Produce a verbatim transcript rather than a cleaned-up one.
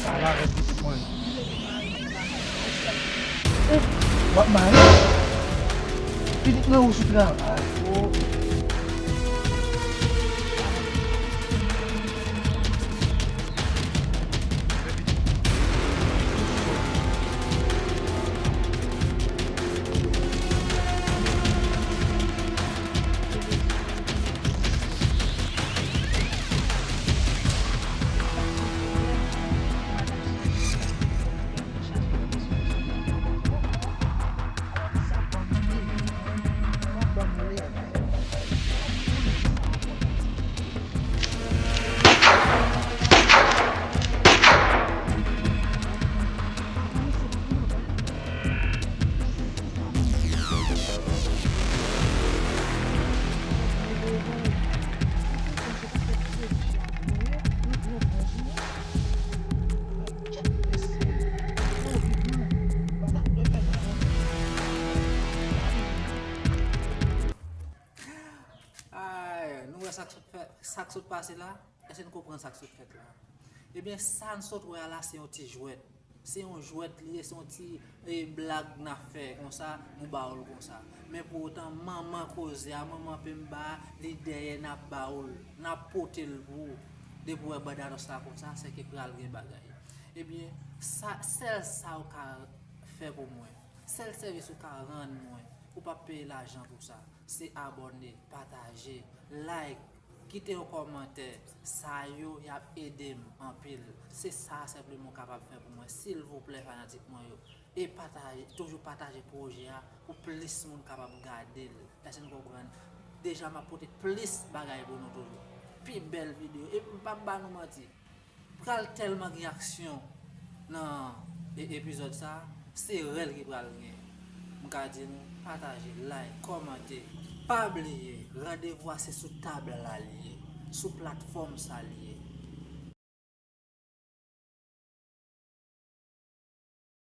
Sa va avèk pitit mwen. W ap mare? Pitit mwen ou sou travay. Ay, nou wè sa k sot fè, sa k sot pase la? Èske n konprann sa k sot fèt la? Ebyen, sa n sot wè a la, se yon ti jwèt. Se yon jwèt li ye, se yon ti, e, blag n ap fè konsa, nou ba w l konsa. Men pou otan, manman koze a, manman penba a, li dèyè, n ap ba w l, n ap pote l pou ou. Depi w wè bannanons la konsa, se ke pral gen bagay. Ebyen, sa, sèl sa w ka fè pou mwen, sèl sèvis ou ka rann mwen, ou p ap peye lajan pou sa, se abòne, pataje, like, kite yon kòmantè. Sa yo, y ap ede m anpil. Se sa senpleman w kapab fè pou mwen, silvouplè, fanatik mwen yo. E pataje, toujou pataje pwojè a pou plis moun kapab gade l. Èske n konprann? Deja, m ap pote plis bagay pou nou toujou. Pi bèl videyo. E m p ap ba nou manti. Pral tèlman gen aksyon nan e-, epizòd sa, se rèl ki pral gen. M ka di nou, pataje, like, kòmante. Pa bliye, randevou a se sou tab la li ye, sou platfòm sa li ye.